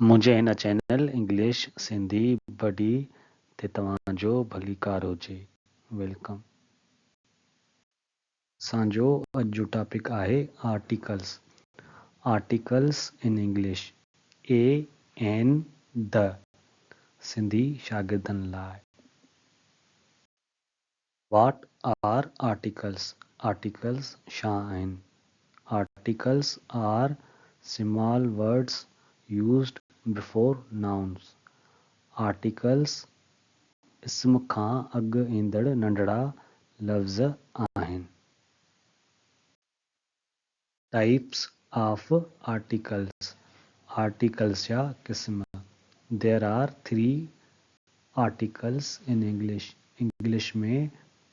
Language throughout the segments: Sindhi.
منهنجي هن چينل انگلش سنڌي بڊي تي توهان جو ڀليڪار هجي welcome. اسان جو اڄ جو ٽاپڪ آهي articles Articles in English A N the Sindhi شاگردن لاء. What are articles articles ڇا آهن؟ Articles are small words used before nouns articles اسم کان اڳ ايندڙ ننڍڙا لفظ آهن. ٽائپس آف آرٽيڪلز آرٽيڪلز جا قسم There are three articles in English English ۾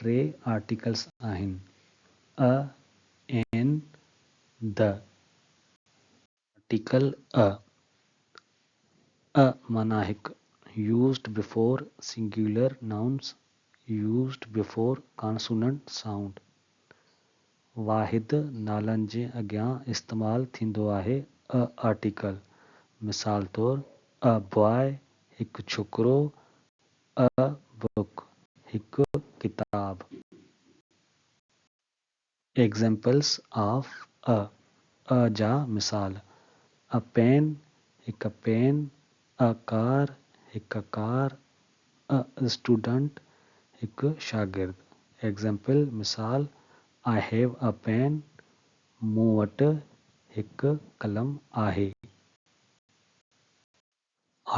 T articles آهن، a, an, the. Article a, a معنيٰ هڪ، Used before singular nouns Used before consonant sound واحد نالن جي اڳيان استعمال ٿيندو آهي ا آرٽيڪل، مثال طور، ا بواء، هڪ ڇوڪرو، ا بڪ، هڪ ڪتاب. ايگزيمپلز آف ا، ا جا مثال، ا پين، هڪ پين، ا ڪار، هڪ ڪار، ا اسٽوڊنٽ، هڪ شاگرد. ايگزيمپل، مثال، I have a pen, مون وٽ هڪ قلم آهي.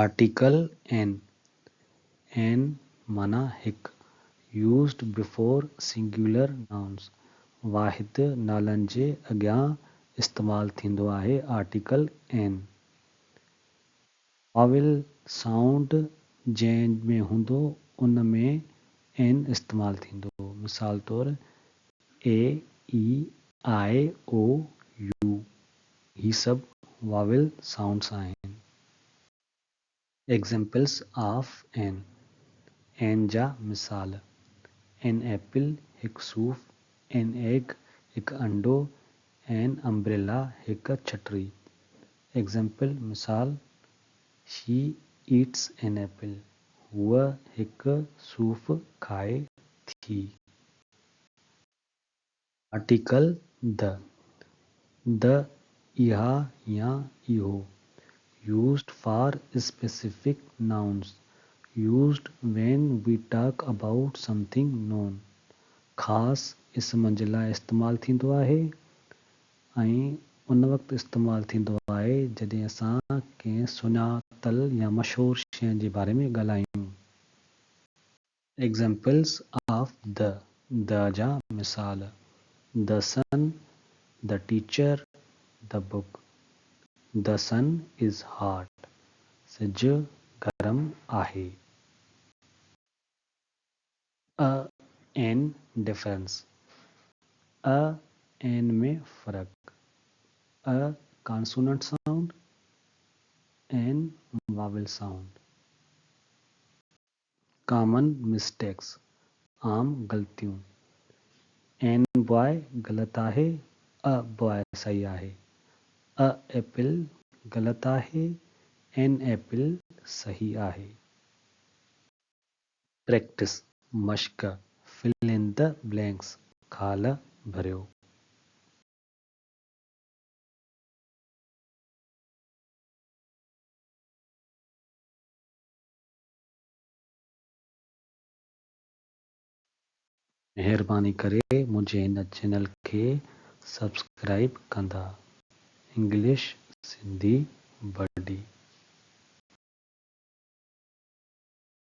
آرٽيڪل اين، اين معنيٰ هڪ، Used before singular nouns، واحد نالن جي اڳيان استعمال ٿيندو آهي آرٽيڪل اين. واول سائونڊ جنهن ۾ هوندو ان ۾ اين استعمال ٿيندو. مثال طور اي، اي، آء، او، يو هي سڀ واول سائونڊس آهن. ايگزيمپلس آف اين، اين جا مثال، اين ايپل، هڪ صوف، اين ايگ، هڪ انڊو، اين امبريلا، هڪ ڇٽري. ايگزيمپل، مثال، She eats an apple، هوء هڪ صوف کائي ٿي. آرٽيڪل the، the اها يا اهو، Used for specific nouns، Used when we talk about something known، خاص اسم جي لاء استعمال ٿيندو آهي ۽ ان وقت استعمال ٿيندو آهي جڏهن اسان ڪنهن سڃاتل يا مشهور شيء جي باري ۾ ڳالهايون. Examples of the، the جا مثال، The sun، the teacher، the book. The sun is hot، سج گرم آهي. A an difference, a an ۾ فرق، a consonant sound, an vowel sound. Common mistakes, عام غلطيون، اين بواء غلط آهي، ا بواء صحيح آهي، ا ايپل غلط آهي، اين ايپل صحيح آهي. پريڪٽس، مشق، Fill in the blanks، خال ڀريو. مهرباني ڪري منهنجي هن چينل کي سبسڪرائيب ڪندا. انگلش سنڌي بڊي.